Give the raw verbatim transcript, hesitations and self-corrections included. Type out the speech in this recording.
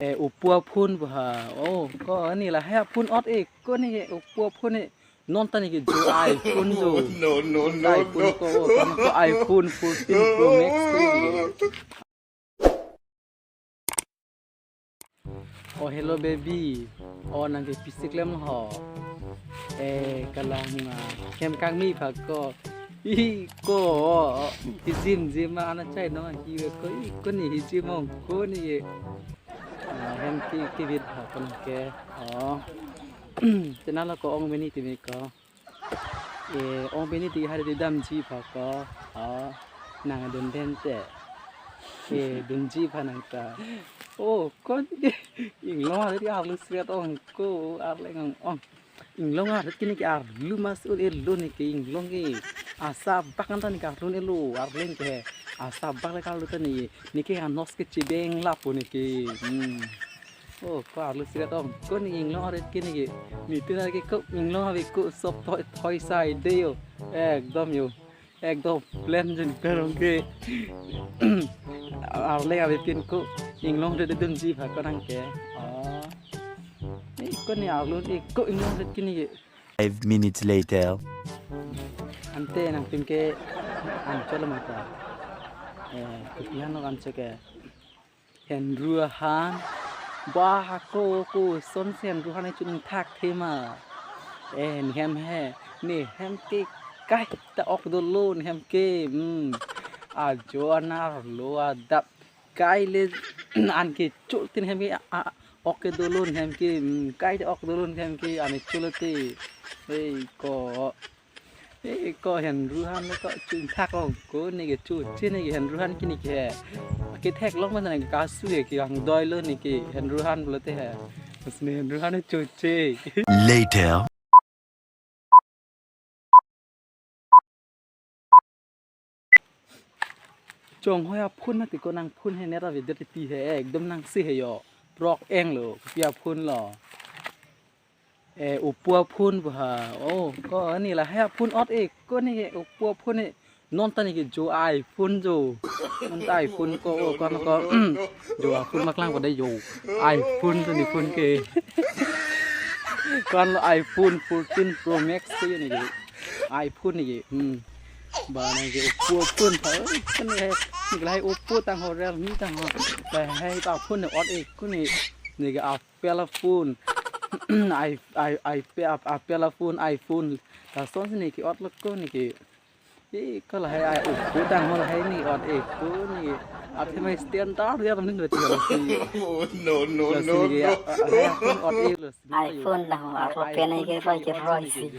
Eh, Oppo aphone ba ha. Oh, ko ani lahai aphone ot e, ko ni ke Oppo aphone e. Non ta ni ke jo iPhone jo. No, no, no, iPhone no. Ko, oh, ko, ko iPhone fourteen Pro Max ko ni ke. Oh, hello baby. Oh, nang ke pisi klem ho. Eh, kalang, ah, hem kangmi pha ko. Ih, ko, oh, hijim jim ma ana chai no hi ko, ih, ko ni hijim ong ko ni. Ah, hem ki, kivit pha ko nang ke. Oh. Channel ko ong meni ti me ko. Eh, ong pini ti hari ti damji pha ko. Oh, nang dun den te. Eh, dunji pha nang ta. Oh, ko ni ke inglong arit ke arlu sret ong ko, arleng ong ong. Inglong arit ke ni ke arlu mas un elo ni ke inglong ke. Asabak an ta ni ke arlu elo, arleng ke. Asabak le arlu ta ni. Ni ke anos ke chibeng lapu ni ke. Hmm. Oh, ko arlu sret ong. Ko ni inglong arit ke ni ke. Ni tu na ke ko inglong ave ko sop thoi thoi sai de yo. Ekdom yo. Ekdom plan jun terong ke. Arleng ave pin ko inglong de dunji pha ko nang ke. Oh. Ni ko ni arlu ni ko inglong arit ke ni ke. Five minutes later. Ante nang pin ke an cholo mata. Eh, kupihan lo kan cheke. Henru ahan. Ba ha ko ko son si Henru ahan chun thak thema. Eh, ni hem he. Ni hem ke kai ta ok dolo ni hem ke. Hmm. Ajo anar lo adap. Kai le an ke chul tin hem ke a, a, ok ke dolo ni hem ke. Hmm. Kai ta ok dolo ni hem ke. An chul te. Hei ko. Eh, ko Henru ahan ko chun thak ong ko ni ke chu che ni ke Henru ahan ke ni ke. Ke thek long ma na ke kasu ke ke ang doi lo ni ke Henru ahan lo te he. Mas ni Henru ahan chu che. Later. Chonghoi aphone na ti ko nang phone he net ave det ti he ekdom nang si he yo. Prok eng lo pi aphone lo. Eh, Oppo aphone ba ha. Oh, ko ani lahai aphone ot e, ko ni ke Oppo aphone e. Non ta ni ke jo iPhone jo. Non ta iPhone ko, oh, ko ko jo aphone maklang ko de jo. iPhone to ni phone ke. Ko an lo iPhone fourteen Pro Max ko ni ke. iPhone ni ke. Hmm. Ba ni ke Oppo aphone ba. Oh, ko ni hai. Ni lahai Oppo tang ho, Realme tang ho. Lahai ta phone ni ot e, ko ni. Ni ke Apple aphone. I, I, I, Apple aphone, iPhone. Lason si ni ke ot lo ko ni ke. Eh, ko lahai ai Oppo tang ho lahai ni ot e ko ni. Aphi mai standard ya ni lo ti lo si. Oh, no, no, lo si no, ni ke no. A, a, lahai aphone ot e lo si. iPhone tang ho, Apple pen ai ke roi ke roi si.